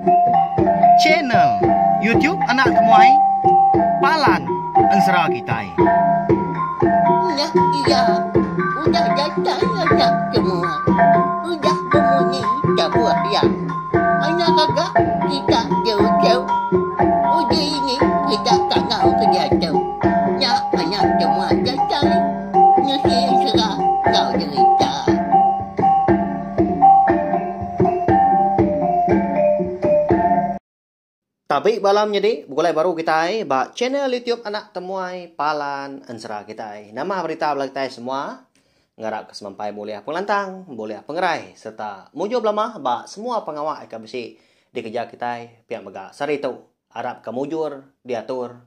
Channel YouTube Anak Temuai Palan Ensera Kitai. Nya iya udah datai anak temuai udah bemunyi tabuh iya. Anak gaga kita jauh-jauh uji ini kita kangau ke diatu. Nya anak temuai datai nusi ensera enggau jerita. Tabi bala menyedi begulai baru kitai ba channel YouTube Anak Temuai Palan Ensera kitai. Nama berita bala kitai semua? Ngarap ke semampai bulih pengelantang, bulih pengerai sereta mujur belama ba semua pengawa ke bisi dikereja kitai pia mega sehari tu. Arap ke mujur diatur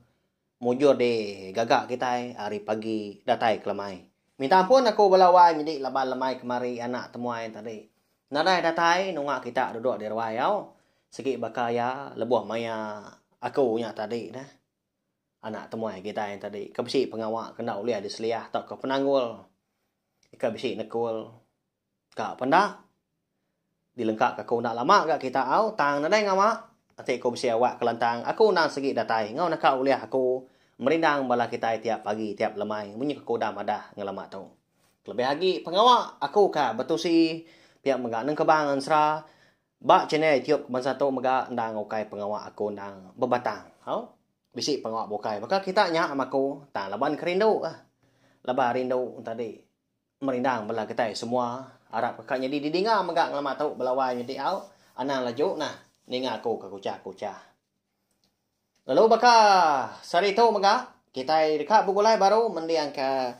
Mujur di gaga kitai ari pagi datai ke lemai. Minta ampun aku bala wai nyadi laban lemai kemari anak temuai tadi. Nadai datai nunga kita duduk di ruai au. Sigi baka iya lebuh maya aku nya tadi neh. Anak temuai kitai tadi ke bisi pengawa ke enda ulih diseliah tauka penanggul ke bisi nekul. Ka penda. Dilengka ka aku enda lama ga kita au tang nadai ngawa. Enti aku bisi awak ke lantang aku endang sigi datai enggau naka ulih aku merindang bala kitai tiap pagi tiap lemai munyi ke aku udah madah ngelama tu. Kelebih agi pengawa aku ka betusi pia mega nengkebang ensera ba channel youtube ke bansa tu mega endang ukai pengawa aku endang bebatang au. Bisi pengawa bukai baka kita nya aku tang laban ke rindu ah. Laban rindu tadi. Merindang bala kitai semua arap ka nyadi didinga mega ngelama tu bala wai nyadi au anang laju nah ninga aku ke kuchah kuchah. Lalu baka sehari tu mega kitai deka begulai baru mending ke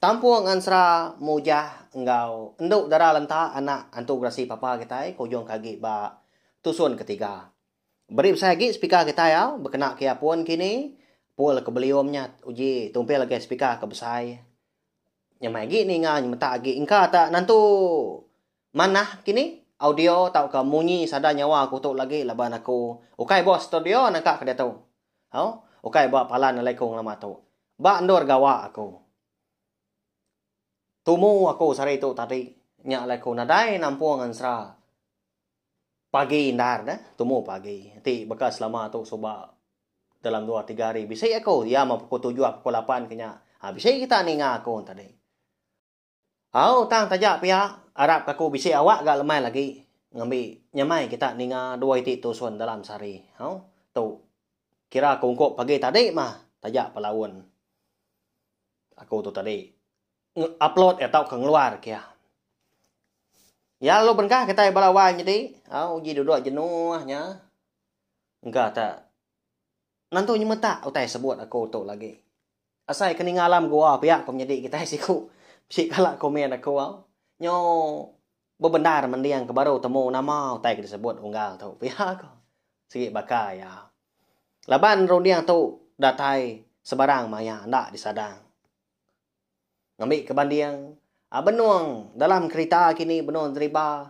tampung ensera Mujah enggau Endu Dara Lenta anak Antu Gerasi Papa kitai ke ujung ke agi ba tusun ketiga. Beri besai agi speaker kitai au bekena ke iya pun kini pul ke belium nya uji tumpil agi speaker ke besai. Nyamai agi ninga nyemetak agi engka tak nentu manah kini audio tauka munyi sada nyawa aku tu lagi laban aku ukai ba studio nangka ke diatu. Au ukai ba palan alai ku ngelama tu. Ba endur gawa aku. Tumu aku sehari tu tadi nya alai ku nadai nampung ensera pagi endar ne tumu pagi ti baka selama tu suba dalam dua tiga hari bisi aku iya meh pukul tujuh pukul lapan ke nya ha bisi kita ninga aku tadi. Au tang taja pia arap ka aku bisi awak ga lemai lagi ngambi nyamai kita ninga dua iti tusun dalam sehari au tu kira ku ungkup pagi tadi mah taja pelaun aku tu tadi upload iya tauka ngeluar ke iya. Iya lalu berengkah kitai bala wai nyadi au uji duduk jenuh nya. Engka te nentu nyemetak utai sebut aku tu lagi. Asai ke ninga alam gua pia ko menyadi kitai siku bisi kala komen aku au. Nyo bebendar mending ke baru temu nama utai ke disebut unggal tu pia ko. Sigi baka iya. Laban runding tu datai sebarang maya enda disadang. Ngambi ke banding benung dalam kerita kini benung deriba.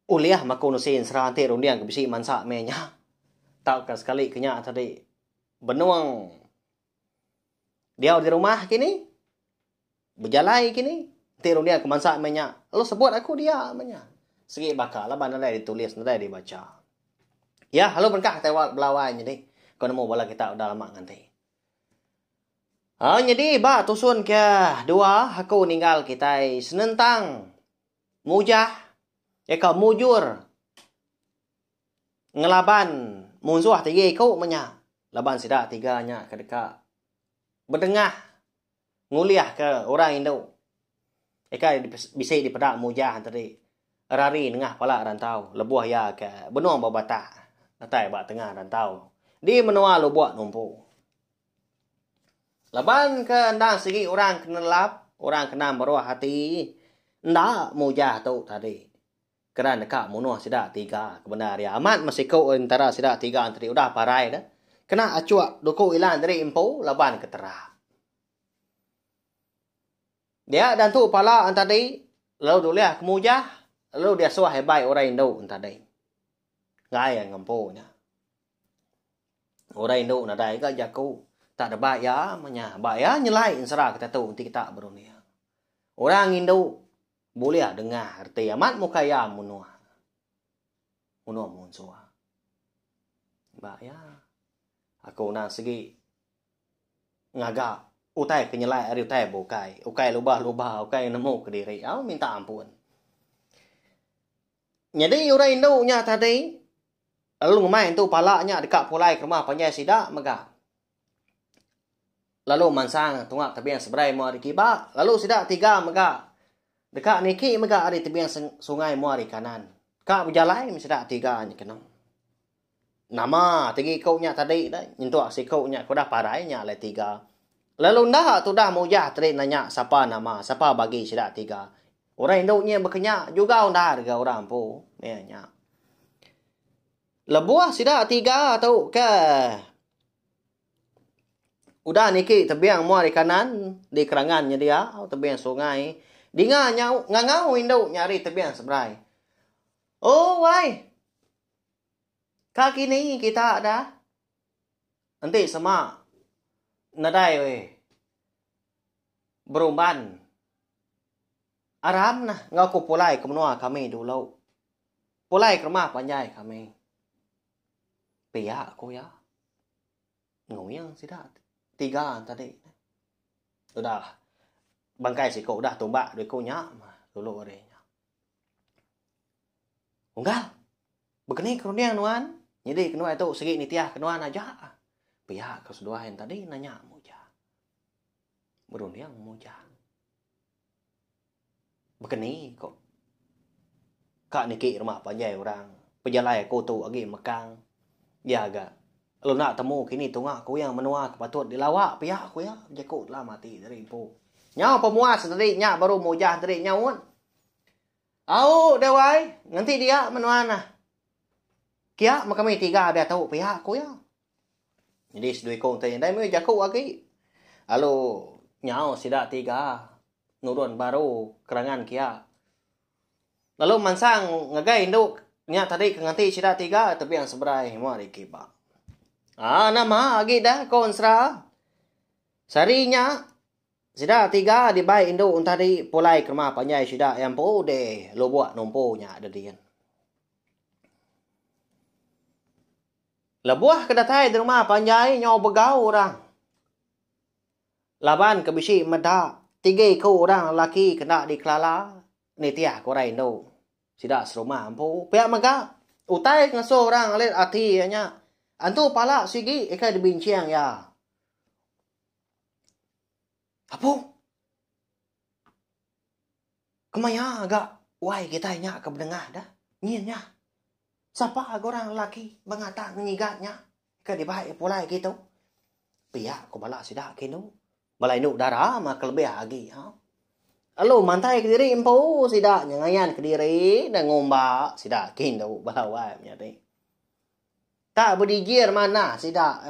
Ulih maku nusi ensera enti runding ke bisi mansa meh nya tauka sekali ke nya tadi benung diau di rumah kini bejalai kini enti runding ke mansa meh nya lalu sebut aku dia meh nya sigi baka laban nadai ditulis nadai dibacha. Ya lalu berengkah kitai belawai nyadi ko nemu bala kita udah lama nganti. Aa nyadi ba tusun ke dua aku ninggal kitai senentang Mujah eka mujur ngelaban munsuh tiga iku meh nya laban sida tiga nya ke deka bedengah ngulihka orang indu eka bisi dipeda Mujah tadi rari nengah pala rantau lebuh iya ke benung bebatak datai ba tengah rantau di menua Lubok Numpu. Laban ke endang sigi orang ke nelap, orang ke endang baruh ati, enda mujah tu tadi. Keran deka munuh sida tiga ke bendar iya. Amat meh siku entara sida tiga tadi udah parai deh. Kena achuk duku ilang diri empu laban ke terap. Dia dantu pala entadi lalu dulih ke mujah lalu diasuh ibai orang indu entadi. Enggai iya ngempu nya. Orang indu nadai ga jaku tak deba iya meh nya. Ba iya nyelai ensera kita tu enti kita berunding. Orang indu bulih dengah reti amat muka iya munuh. Munuh munsuh. Ba iya. Aku endang sigi ngaga utai ke nyelai ari utai bukai. Ukai lubah-lubah, ukai nemu kediri. Au minta ampun. Nyadi orang indu nya tadi lalu ngemai entu pala nya deka pulai ke rumah panjai sida mega. Lalu mansang tunga tebing seberai mua ari kiba, lalu sida tiga mega deka niki mega ari tebing sungai mua ari kanan. Ka bejalai meh sida tiga nya kenu. Nama tiga iku nya tadi deh nyentuk siku nya ke udah parai nya alai tiga. Lalu enda tudah mujah tadi nanya sapa nama sapa bagi sida tiga. Orang indu nya baka nya jugau endar ga orang empu meh nya. Lebuh sida tiga tu ke Udah niki tebing mua ari kanan di kerangan nyedia tebing sungai dinga nyau ngangau indu nya ari tebing seberai. Oh wai. Ka kini kita dah. Enti sema nadai weh berumban aram nah enggau ku pulai ke menua kami dulu. Pulai ke rumah panjai kami. Pia ku iya. Nguing sida tiga tadi. Udah bangkai siku udah tumbak dua iku nya mah dulu ari nya. Unggal bekeni ke runding nuan nyadi ke nuan tu sigi nitih ke nuan aja. Pia ke seduai tadi nanya Mujah. Berunding Mujah. Bekeni ko ka niki rumah panjai orang pejalai aku tu agi mekang iya ga lalu enda temu kini tunga ku iya menua ke patut dilawa pia ku iya bejaku dalam ati diri empu. Nyau pemuas diri nya baru mujah diri nyaut. Au deh wai ngenti dia menua nah. Kia meh kami tiga diatu pia ku iya. Nyadi seduai iku enti indai meh jaku agi. Lalu nyau sida tiga nurun baru kerangan kia. Lalu mansang ngagai indu nya tadi ke nganti sida tiga tebing seberai mua ari kiba. Aa nama agi dah ko Ensera. Sehari nya sida tiga dibai indu tadi pulai ke rumah panjai sida iya empu deh lubok numpu nya dedin. Lebuh ke datai di rumah panjai nyau begau orang. Laban ke bisi meda tiga iku orang lelaki ke enda dikelala nitih ke orang indu. Sida serumah empu. Pia mega, utai ke ngasuh orang alit ati iya nya, antu pala sigi ke dibinching iya. Apu! Kemaya ga wai kitai nya ke bedengah dah. Nyin nya. Sapa ga orang lelaki bengata ngenyigat nya ke dibai pulai kitu. Pia ku bala sida ke indu. Bala indu dara mah kelebih agi ha. Lalu mantai kediri empu sida nya ngayan kediri da ngumba sida ke indu bala wai menyadi. Tak bedijir manah sida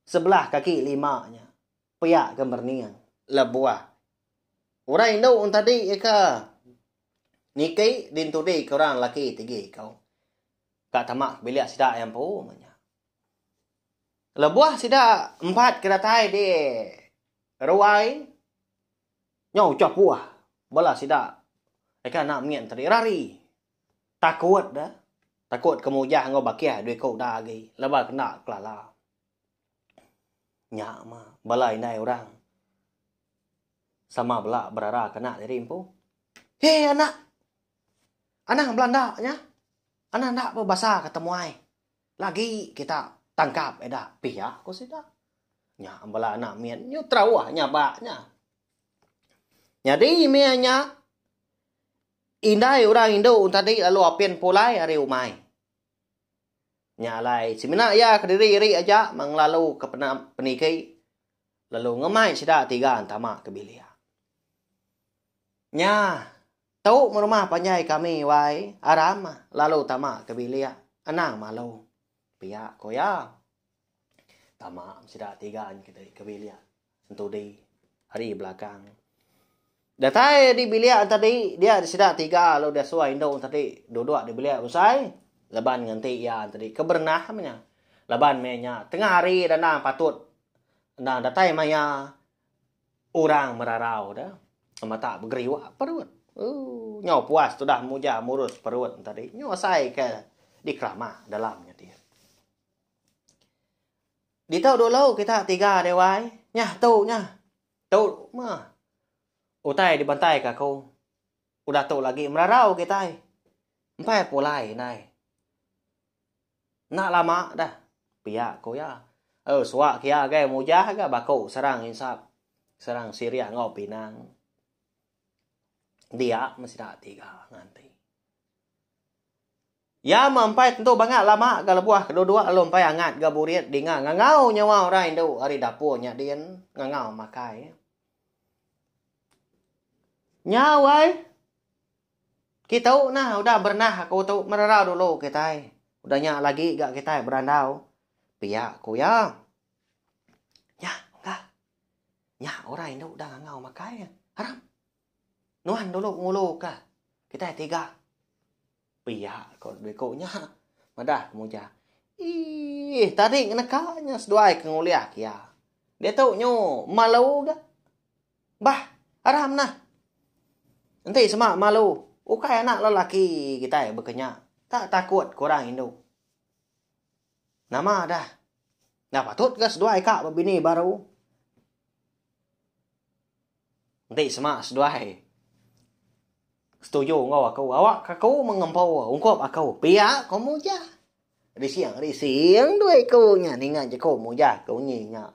sebelah kaki lima nya. Pia ke merening lebuh orang indu tadi ke niki dintudi ke orang lelaki tigi ko. Ka tama bilik sida iya empu meh nya. Lebuh sida empat ke datai di ruai nyau chapuh bala sida ika anak mit tadi rari takut deh takut ke mujah enggau bakih dua iku da agi laban kena kelala. Nya mah bala indai orang sama bela berara ke anak diri empu. Hei anak. Anang belanda nya. Anang enda bebasa ke temuai. Lagi kita tangkap ida pia ku sida. Nya bala anak mit nyu terauh nyabak nya. Nyadi mih nya indai orang indu tadi lalu apin pulai ari umai. Nya alai, semina iya kediri iri aja mengelalu ke peniki lalu ngemai sida tiga entama ke bilik. Nya, tu meh rumah panjai kami wai, aram lalu tama ke bilik, anang malu. Pia ku iya. Tama sida tiga ke bilik entudi ari belakang. Datai di bilik tadi, dia sida tiga lalu diasuh indu tadi duduk di bilik besai laban nganti iya tadi ke berenah meh nya. Laban meh nya tengah hari endang patut endang datai maya orang merarau deh mata begeriwak perut. Ooh. Nyau puas tudah mujah murus perut tadi. Nyau asai ke dikeramak dalam nya ti. Ditu dulu kita tiga deh wai. Nyah tu nyah. Tu mah utai dibantai ka aku. Udah tu lagi merarau kitai. Empai pulai indai. Enda lama dah. Pia ku iya. Eh suak kia agai mujah ga baku serang insap. Serang sirih enggau pinang. Dia meh sida tiga nganti. Iya meh empai tentu bangat lama ga lebuh kedua-dua lalu empai angat ga burit dinga ngangau nyawa orang indu ari dapur nya din ngangau makai. Nya wai. Kitu nah udah berenah aku tu mererau dulu kitai. Udah nya lagi ga kitai berandau. Pia ku iya. Nya enggah. Nya orang indu udah ngangau makai. Aram. Nuan dulu ngulu ka kitai tiga. Pia ko biko nya madah ke Mujah. Iih tadi ngeneka nya seduai ke ngulih ke iya. Diatu nyu malu ga. Bah aram nah. Enti sema malu ukai anak lelaki kitai baka nya. Tak takut ke orang indu. Nama dah. Enda patut ga seduai ka bebini baru. Enti sema seduai setuju enggau aku, awak ke aku mengempu ungkup aku. Pia ko Mujah. Rising rising dua iku nya ninga jaku Mujah ke unyi nya.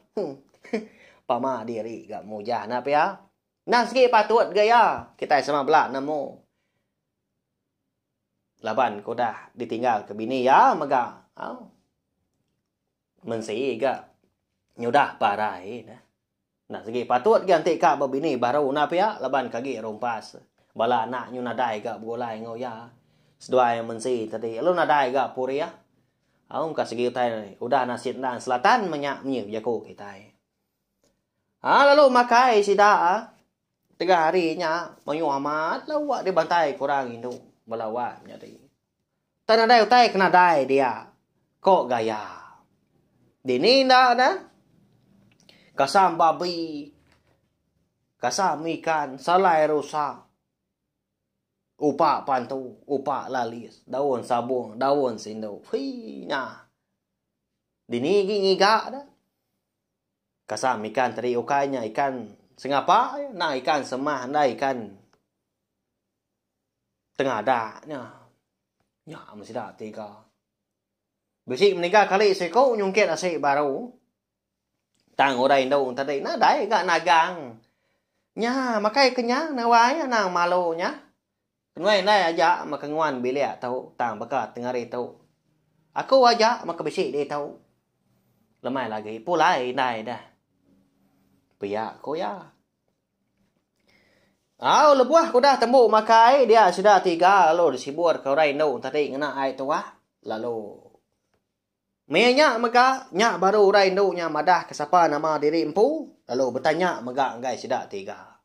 Pama diri ga Mujah enda pia. Endang sigi patut ga iya kitai sama bela nemu. Laban ke udah ditinggal ke bini iya mega. Au. Mensi ga nyudah parai neh. Enda sigi patut ga enti ka bebini baru enda pia laban ke agi rumpas. Bala anak nyu nadai ga begulai enggau iya. Seduai mensi tadi lalu nadai ga purih. Au ka sigi utai udah nasit endang selatan menya menyih jaku kitai. Ha lalu makai sida tengah hari nya mayuh amat lawa dibantai ke orang indu bala wak nyadi. Tang nadai utai ke nadai dia, ko gaya. Dini enda ne? Kasam babi, kasam ikan, salai rusa, upa pantu, upa lalis, daun sabung, daun sindu. Hii nya. Dini agi ngiga ne. Kasam ikan tadi ukai nya ikan sengapa enda ikan semah enda ikan. Tengadak nya. Nya meh sida tiga. Bisi meniga kali siku nyungkit asi baru. Tang orang indu tadi nadai ga nagang. Nya makai kenyang ne wai anang malu nya. Kenuai indai aja meh ke nguan bilik tu tang baka tengari tu. Aku aja meh ke bisi ditu. Lemai lagi pulai indai deh. Pia ku iya. Au lebuh ke udah tembu makai dia sida tiga lalu disibur ke orang indu tadi ngena ai tuak lalu maya nya mega nya baru orang indu nya madah ke sapa nama diri empu lalu betanya mega enggai sida tiga.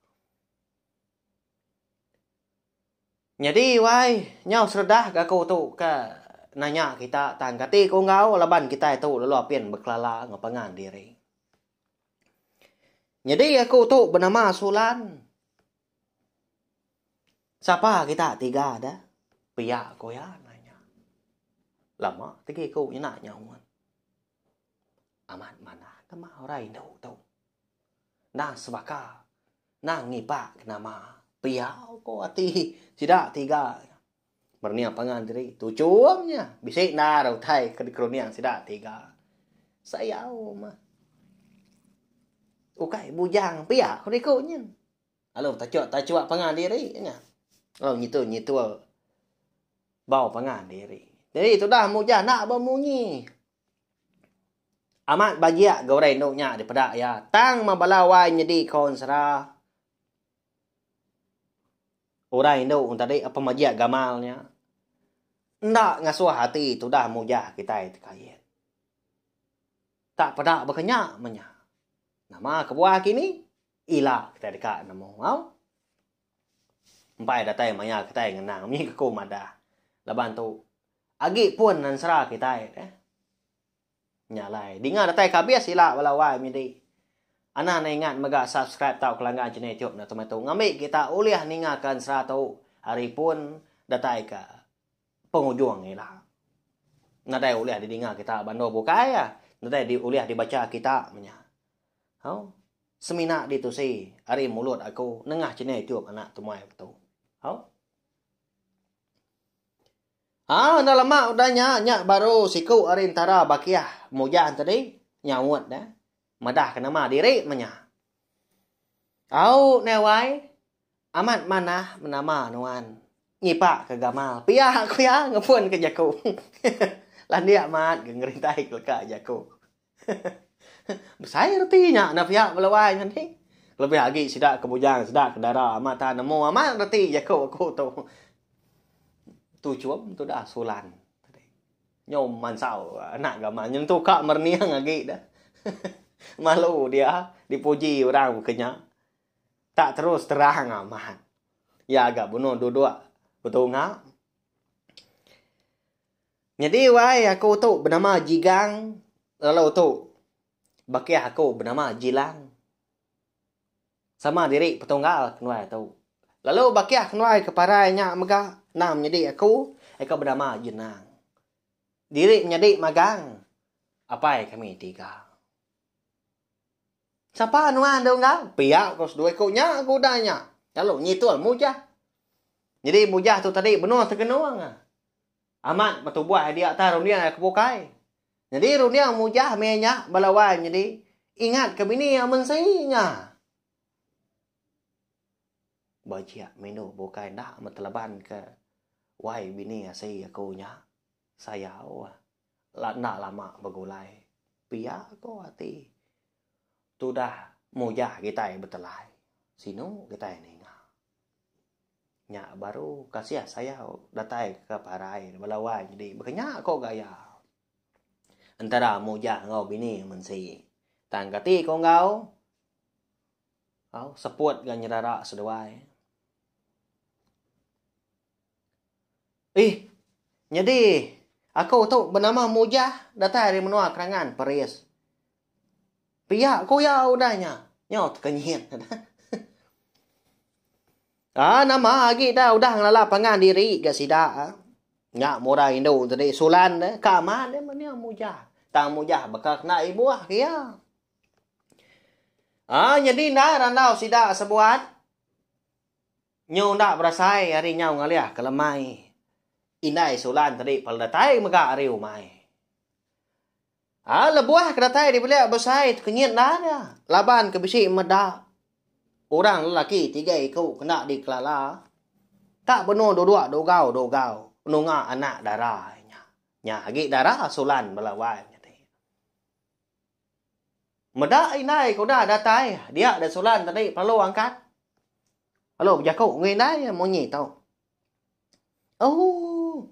Nyadi wai nyau seredah ga aku tu ke nanya kita tang kati ku enggau laban kitai tu lalu apin bekelala enggau pangan diri. Nyadi aku tu benama Sulan. Sapa kita tiga da? Pia ku iya nanya. Lama tegi ku nyena nyaut. Amat manah ke mah orang indu tu. Endang sebaka endang ngipak ke nama. Pia ku ati sida tiga. Merening pangan diri tuchum nya bisi endar utai ke dikeruning sida tiga. Sayau mah. Ukai bujang pia ku diku nyin. Lalu tachuk-tachuk pangan diri nya. Lalu nyitul-nyitul bau pangan diri. Jadi tudah mujah enda bemunyi. Amat bajik ga orang indu nya dipeda iya. Tang meh bala wai nyedi konsera. Orang indu tadi pemajik gamal nya. Enda ngasuh ati tudah mujah kitai tekait. Tak peda baka nya meh nya. Nama kebuah kini? Ila kitai deka nemu au. Empai datai maya kitai ngenang munyi ke ku madah. Laban tu agi pun ensera kitai deh. Nya alai dinga datai ke abis ila bala wai menyedi. Anang enda ingat mega subscribe tauka langgan channel YouTube enda tumai tu ngambi kita ulih ninga ke ensera tu. ari pun datai ke pengujung ila. Nadai ulih didinga kita ba endur bukai nadai ulih dibacha kita menya. Au. Semina ditusi ari mulut aku nengah channel YouTube anak temuai aku tu. Au. Ha enda lama udah nya nya baru siku ari entara bakih Mujah tadi nyaut ne madah ke nama diri menya. Au neh wai amat manah menama nuan ngipak ke gamal pia ku iya ngepun ke jaku. Landik mat ke ngerintai ke leka jaku. Besai reti nya enda pia bala wai nyadi. Kelebih agi sida ke bujang sida ke dara amat tak nemu amat reti jaku aku tu. Tuchum tudah Sulan tadi. Nyau mansau anak gamal nyentu ka merening agi dah. Malu dia dipuji orang baka nya. Tak terus terang amat. Iya ga benung duduk betunga. Nyadi wai aku tu benama Jigang lalu tu bakih aku benama Jilang. Sama diri petunggal kenuai tu. Lalu bakih kenuai ke parai nya mega endang menyadi aku ika benama Jenang. Diri menyadi magang apai kami tiga. Sapa nuan tu enggau? Pia ko seduai ko nya ko udah nya. Lalu nyitul Mujah. Nyadi Mujah tu tadi benung tegenung. Amat betubuh dia atas runding iya ke bukai. Nyadi runding Mujah meh nya bala wai nyadi ingat ke bini iya mensi nya. Bajik mindu bukai enda meteleban ke wai bini asi aku nya. Sayau la enda lama begulai. Pia ko ati tudah Mujah kitai betelai. Sinu kitai ninga. Nya baru kasih sayau datai ke parai bala wai nyadi baka nya ko gaya. Entara Mujah enggau bini mensi. Tang kati ko enggau au seput ga nyerara seduai. Ih nyadi aku tu benama Mujah datai ari menua Kerangan Peris. Pia ku iya udah nya. Nyau tekenyit. Ah nama agi dah udah ngelala pangan diri ga sida. Nya murah indu tadi Sulan deh ka amat deh menia Mujah. Tang Mujah baka kena ibuh ke iya. Ah nyadi enda randau sida sebuat. Nyu enda berasai ari nyau ngalih ke lemai. Indai Sulan tadi pala datai mega ari umai. Aa lebuh ke datai dibelik besai tekenyit enda dia laban ke bisi meda orang lelaki tiga iku kena dikelala tak benung duduk dugau dugau nunga anak dara nya. Nya agi dara Sulan bala wai nyadi. Meda indai ke udah datai dia da Sulan tadi perlu angkat lalu bejaku enggau indai munyi tu. Ooh.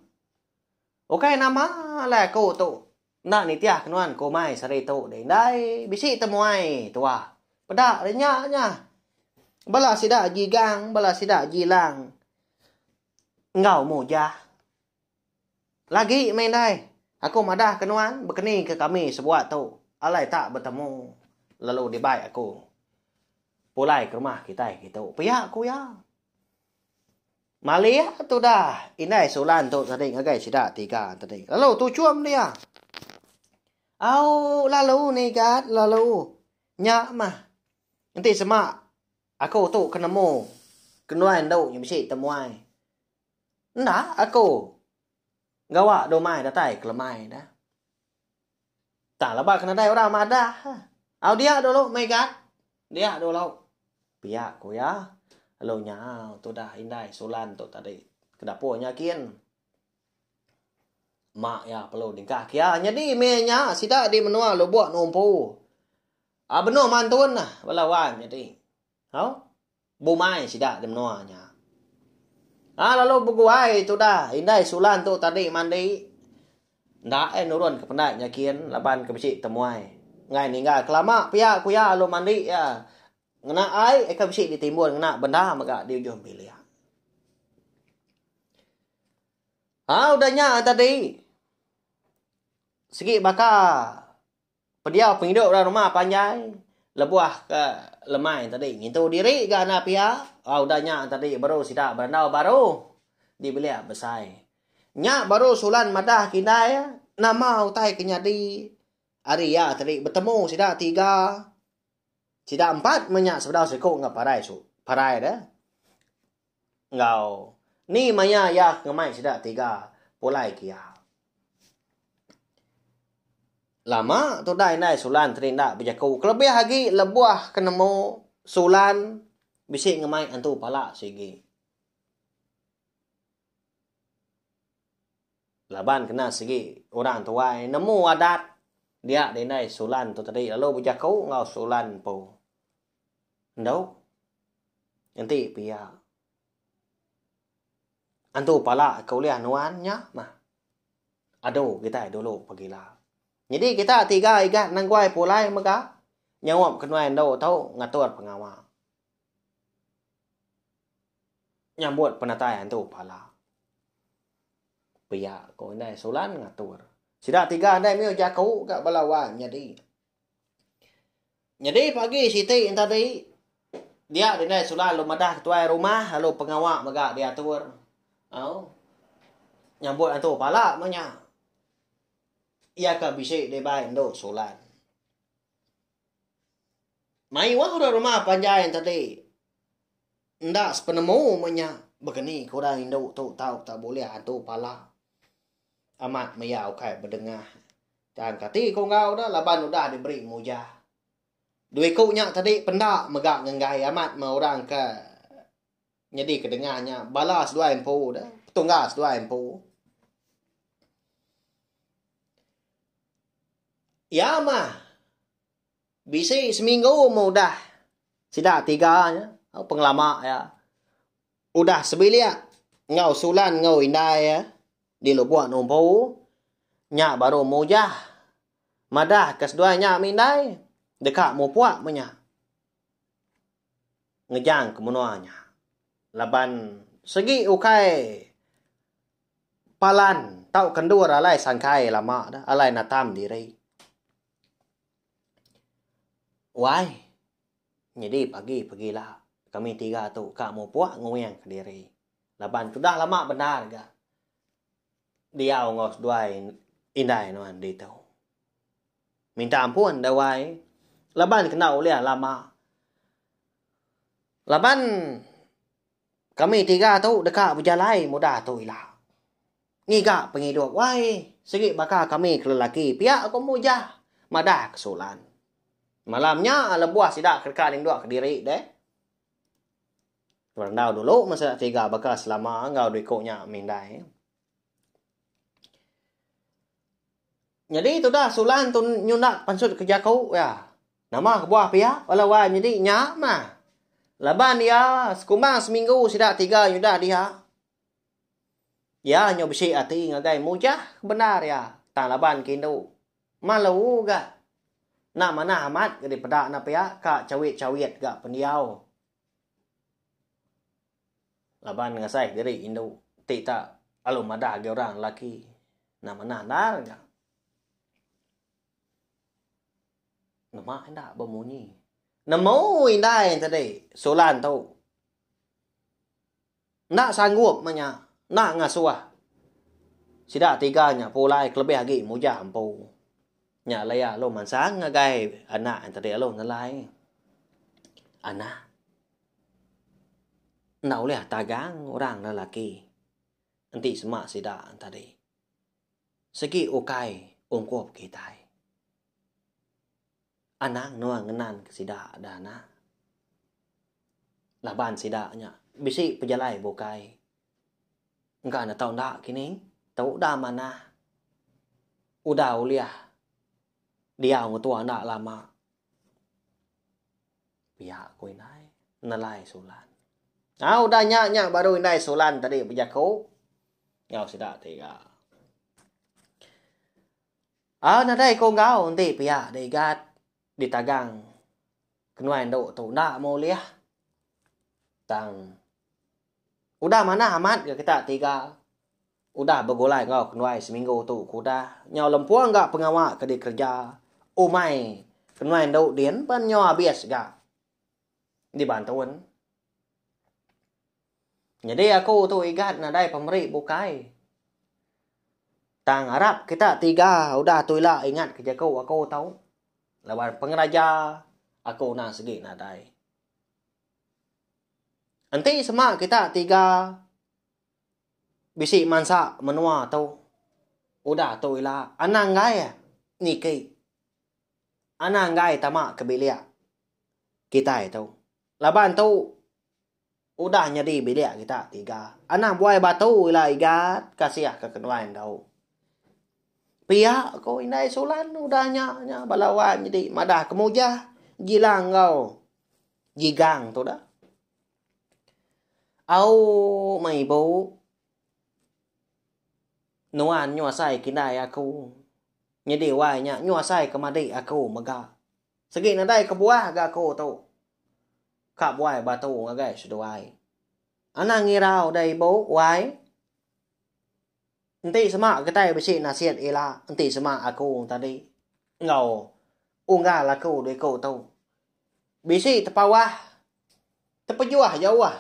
Ukai nama alai aku tu enda nitih ke nuan ke umai sehari tu deh indai bisi temuai tuah peda deh nya nya bala sida jigang bala sida jilang enggau mujah lagi meh indai aku madah ke nuan bekeni ke kami sebuat tu alai tak betemu lalu dibai aku pulai ke rumah kitai kitu pia ku iya. Malik tudah indai Sulan tu tadi ngagai sida tiga tadi. Lalu tuchum dia. Au lalu ni gat lalu. Nya mah. Enti sema aku tu ke nemu kenuai endu nya bisi temuai. Enda aku gawa dumai datai ke lemai dah. Tang leba ke nadai orang madah. Au dia dulu meh gat. Dia dulu. Pia ku iya. Lalu nyau tudah indai Sulan tu tadi ke dapur nya kin. Mak iya perlu ningkah ke iya. Nyadi meh nya sida di menua Lubok Numpu. Ah benung mantun bala wan nyadi. Au. Bumai sida di menua nya. Ha lalu beguai tudah indai Sulan tu tadi mandi. Enda eh nurun ke pendak nya kin laban ke bisi temuai. Enggai ninggal ke lama pia ku iya lalu mandi iya ngena ai ke bisi ditimbun ngena benda mega di ujung bilik. Ha udah nya tadi sigi baka Pendiau pengidup orang rumah panjai lebuh ke lemai tadi ngintu diri ga enda pia. Au udah nya tadi baru sida berandau baru di bilik besai. Nya baru Sulan madah ke indai nama utai ke nyadi ari iya tadi betemu sida tiga sida empat meh nya sebedau siku enggau parai su parai deh. Enggau ni maya iya ke ngemai sida tiga pulai ke iya. Lama tudah indai Sulan tadi enda bejaku kelebih agi lebuh ke nemu Sulan bisi ngemai antu pala sigi. Laban kena sigi orang tuai nemu adat dia indai Sulan tu tadi lalu bejaku enggau Sulan empu. Endu enti pia antu pala ke ulih nuan nya mah. Adu kitai dulu pagila. Nyadi kita tiga igat nangguai pulai mega nyaup kenuai endu tu ngatur pengawa. Nyambut penatai antu pala. Pia ko indai Sulan ngatur. Sida tiga indai mih jaku ga bala wang nyadi. Nyadi pagi siti entadi dia indai Sulan lalu madah ketuai rumah lalu pengawa mega diatur. Au. Nyambut antu pala meh nya. Iya ke bisi dibai endu Sulan. Mayuh orang rumah panjai entadi enda sepenemu meh nya bekeni ke orang indu tu tau tak bulih antu pala. Amat meh iya ukai bedengah. Tang kati ku enggau dah laban udah diberi mujah. Dua iku nya tadi penda mega ngenggai amat meh orang ke nyadi ke dengah nya bala seduai empu dah petunggal seduai empu. Iya mah bisi seminggu meh udah sida tiga nya pengelama iya udah sebilik enggau Sulan enggau indai iya. Di Lubok Numpu, nya baru Mujah madah ke seduai nya mindai deka mupuk meh nya ngejang ke menua nya laban segi ukai palan tauka endur alai sangkai lama dah alai natam diri. Wai nyadi pagi pegila kami tiga tu ka mupuk nguing kediri. Laban tudah lama bendar ga diau enggau seduai indai nuan ditu. Minta ampun deh wai laban kena ulih lama. Laban kami tiga tu deka bejalai mudah tu ila. Ngiga pengidup wai sigi baka kami ke lelaki pia ko Mujah madah ke Sulan. Malam nya lebuh sida ke deka ninduk kediri deh. Berandau dulu meh sida tiga baka selama enggau dua iku nya mindai. Nyadi tudah Sulan tu nyunda pansut ke jaku iya. Nama kebuah pia bala wai nyadi nya mah. Laban iya sekumbang seminggu sida tiga nyudah dia. Iya nyu bisi ati ngagai Mujah ke bendar iya tang laban ke indu. Malu ga. Enda manah amat ga dipeda enda pia ka chawit-chawit ga pendiau. Laban ngasai diri indu ti ta lalu madah agi orang lelaki enda manah endar nya. Nema enda bemunyi. Nemu indai tadi Sulan tu. Enda sanggup meh nya enda ngasuh sida tiga nya pulai kelebih agi mujah empu. Nya alai iya lalu mansang ngagai anak tadi lalu nelai anak. Enda ulih tagang orang lelaki enti sema sida tadi. Sigi ukai ungkup kitai. Anang nuan ngenan ke sida da anak. Laban sida nya bisi pejalai bukai. Engka ne tau enda kini tu udah manah udah ulih diau ngetua enda lama. Pia ku indai nelai Sulan. Ha udah nya nya baru indai Sulan tadi bejaku enggau sida tiga. Ha nadai ku enggau enti pia digat ditagang kenuai endu tu enda meh ulih tang udah manah amat ga kita tiga udah begulai enggau kenuai seminggu tu ke udah nyau lempung ga pengawa ke dikereja umai kenuai endu din pan nyau abis ga dibantun. Nyadi aku tu igat nadai pemeri bukai. Tang arap kita tiga udah tu ila ingat ke jaku aku tu. Laban pengeraja aku endang sigi nadai. Enti sema kita tiga bisi mansa menua tu udah tu ila anang enggai niki anang enggai tama ke bilik kitai tu. Laban tu Udah nyadi bilik kita tiga. Anang buai batu ila igat kasih ke kenuai endu. Pia ko indai Sulan udah nya nya bala wan nyadi madah ke mujah Gilang enggau Jigang tu dah. Au meh ibu nuan nyu asai ke indai aku nyadi wai nya nyu asai ke madi aku mega. Segi nadai kebuah ga aku tu. Ka buai batu ngagai seduai. Anang ngirau deh ibu wai. Enti sema kitai bisi nasit ila enti sema aku tadi enggau unggal aku dua iku tu. Bisi tepawah tepejuh jauh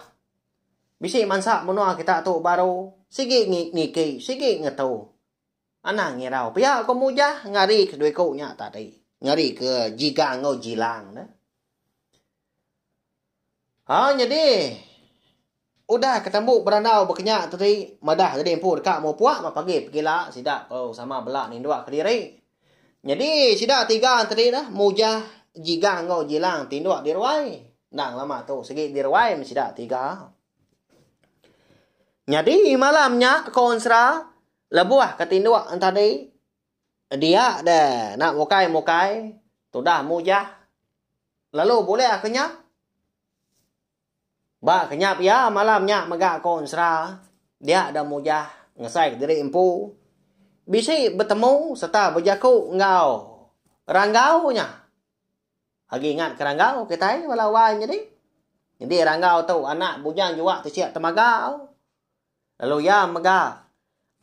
bisi mansa menua kita tu baru sigi ngiki sigi ngetu. Anang ngirau pia ko Mujah ngari ke dua iku nya tadi. Ngari ke Jigang enggau Jilang ne. Ha nyadi udah ke tembu berandau baka nya tadi madah tadi empu deka mupuk meh pagi pegila sida ko sama bela ninduk kediri. Nyadi sida tiga tadi dah Mujah, Jigang enggau Jilang tinduk di ruai. Endang lama tu sigi di ruai meh sida tiga. Nyadi malam nya ko Ensera Lebuh ke tinduk entadi, dia deh enda mukai-mukai tudah mujah lalu bulih kenyap. Ba kenyap iya malam nya mega ko ensera dia deh mujah ngesai kediri empu bisi betemu sereta bejaku enggau Ranggau nya. Agi ingat ke Ranggau kitai bala wai nyadi. Nyadi Ranggau tu anak Bujang Juak Tisik Temagau. Lalu iya mega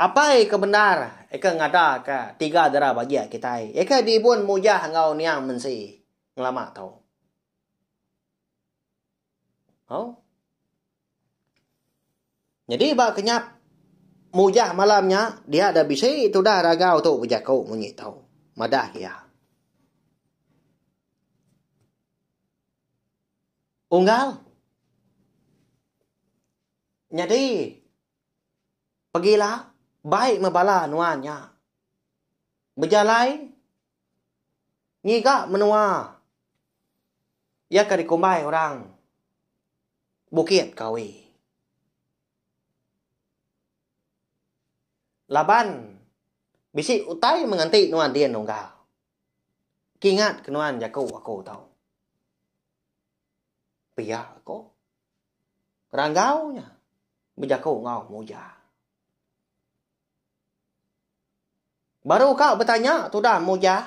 apai ke bendar ke ngadaka tiga dera bajik kitai ke diibun Mujah enggau Niang Mensi ngelama tu. Au. Nyadi ba kenyap Mujah malam nya dia da bisi tudah Ragau tu bejaku munyi tu madah iya. Unggal. Nyadi, pegila bai meh bala nuan nya bejalai ngiga menua iya ke dikumbai orang Bukit Kawi. Laban bisi utai menganti nuan din unggal. Kingat ke nuan jaku aku tu. Pia ko. Ranggau nya bejaku enggau Muja. Baru ka betanya tudah Muja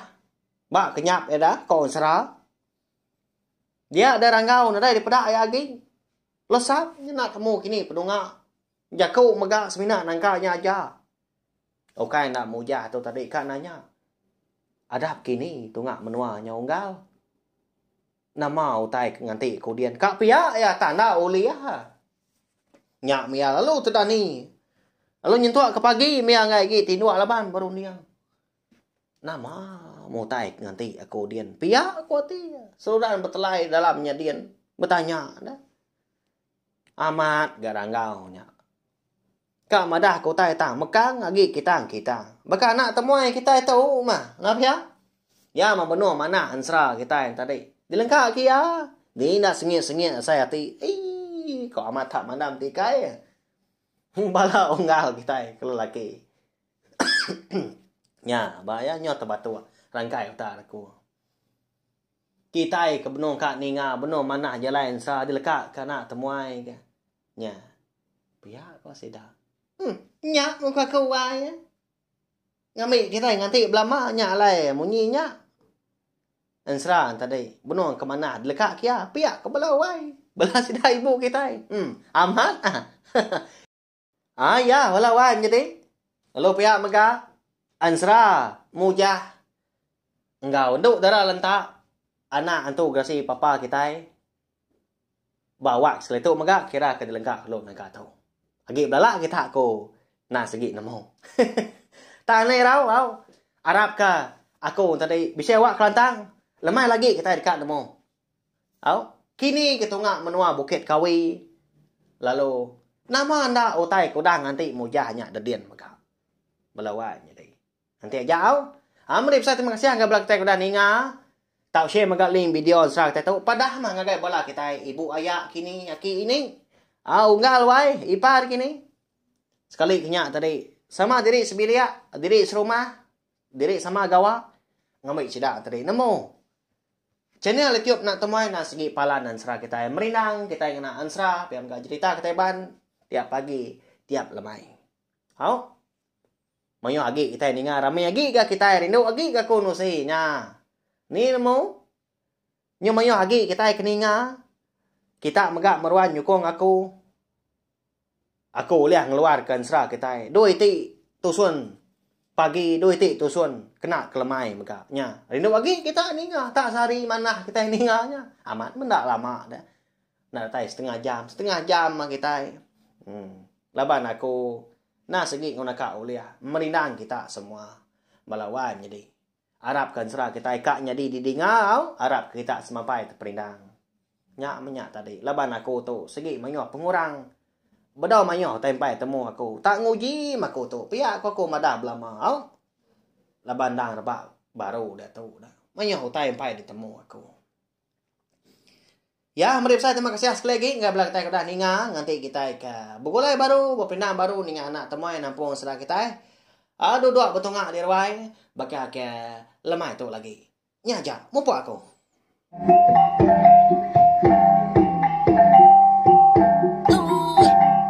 ba kenyap iya dah ko Ensera. Dia da Ranggau nadai dipeda iya agi. Lesap nya enda temu kini pedunga. Jaku mega semina nangka nya aja. Ukai enda Mujah tu tadi ka nanya. Adap kini tunga menua nya unggal. Nama utai ke nganti ku din ka pia iya tak enda ulih. Nya mia lalu tedani. Lalu nyentuk ke pagi mia enggai agi tinduk laban berunding. Nama utai ke nganti aku din pia ku ati iya. Seruran betelai dalam nya din betanya ne. Amat ga ranggau nya. Ka madah ke utai tang mekang agi kitang kitang. Baka anak temuai kitai tu mah. Enda pia? Iya mah benung manah ensera kitai tadi. Dilengka ke iya. Ni enda sengit-sengit asai ati. Eii ko amat tak mandam tikai. Bala unggal kitai ke lelaki. Nya ba iya nyau tebatuk rangkai utai aku. Kitai ke benung ka ninga benung manah jalai ensera dileka ke anak temuai ke. Nya. Pia ko sida. Em nya muka ke wai. Ngambi kitai nganti belama nya alai munyi nya. Ensera tadi benung ke manah dileka ke iya pia ke bala wai. Bala sida ibu kitai. Em amat ah. Ah iya bala wai menyadi. Lalu pia mega Ensera Mujah enggau endu dara lentak anak antu gerasi papa kitai ba awak sekali tu mega kira ke dilengka kelu naga tu. Agi belala kita aku enda sigi nemu. Tang enda irau au. Arap ka aku tadi bisi awak kelantang lemai lagi kitai deka nemu. Au kini ke tunga menua Bukit Kawi lalu nama enda utai ke udah nganti mujah nya dedin mega. Bala wai nyadi. Enti aja au. Ha meri besai terima kasih ngagai bala kitai ke udah ninga. Tau share mega link video ensera kitai tu padah mah ngagai bala kitai ibu aya kini aki ini. Ha unggal wai ipar kini. Sekali ke nya tadi sama diri sebilik, diri serumah, diri sama gawa ngambi sida tadi nemu. Channel YouTube nak temuai na segi palan ensera kitai merindang kitai ngena ensera pia mega jerita kitai ban tiap pagi tiap lemai. Au. Mayuh agi kitai ninga rami agi ga kitai rindu agi ga ku nusi nya. Ni nemu? Nyu mayuh agi kitai ke ninga. Kita mega meruan nyukung aku. Aku ulih ngeluarka ensera kitai dua iti tusun pagi dua iti tusun kena kelemai mega nya. Rindu agi kita ninga tak sehari manah kitai ninga nya. Amat menda lama deh. Enda datai setengah jam, setengah jam mah kitai. Uhh laban aku Enda sigi enggau naka ulih merindang kita semua bala wan nyadi. Arap ka ensera kitai ka nyadi didinga au arap ka kita semampai teperindang. Nya meh nya tadi laban aku tu sigi mayuh pengurang bedau mayuh utai empai temu aku tak nguji meh aku tu pia ku aku madah belama au laban endang rebak baru diatu mayuh utai empai ditemu aku. Ya, meri besai terima kasih sekali agi ngagai bala kitai ke udah ninga nganti kitai ke begulai baru bepinang baru ninga anak temuai nampung sida kitai. Ah duduk betunga di ruai baka ke lemai tu lagi. Nya aja, mupuk aku.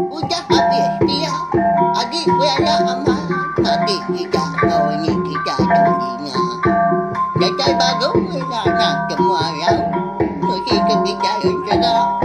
Udah habis pia agi beranak amat agi kita enggau ini kita tu dinga. Datai baru ila anak temuai au. Nusi ke kitai ensera.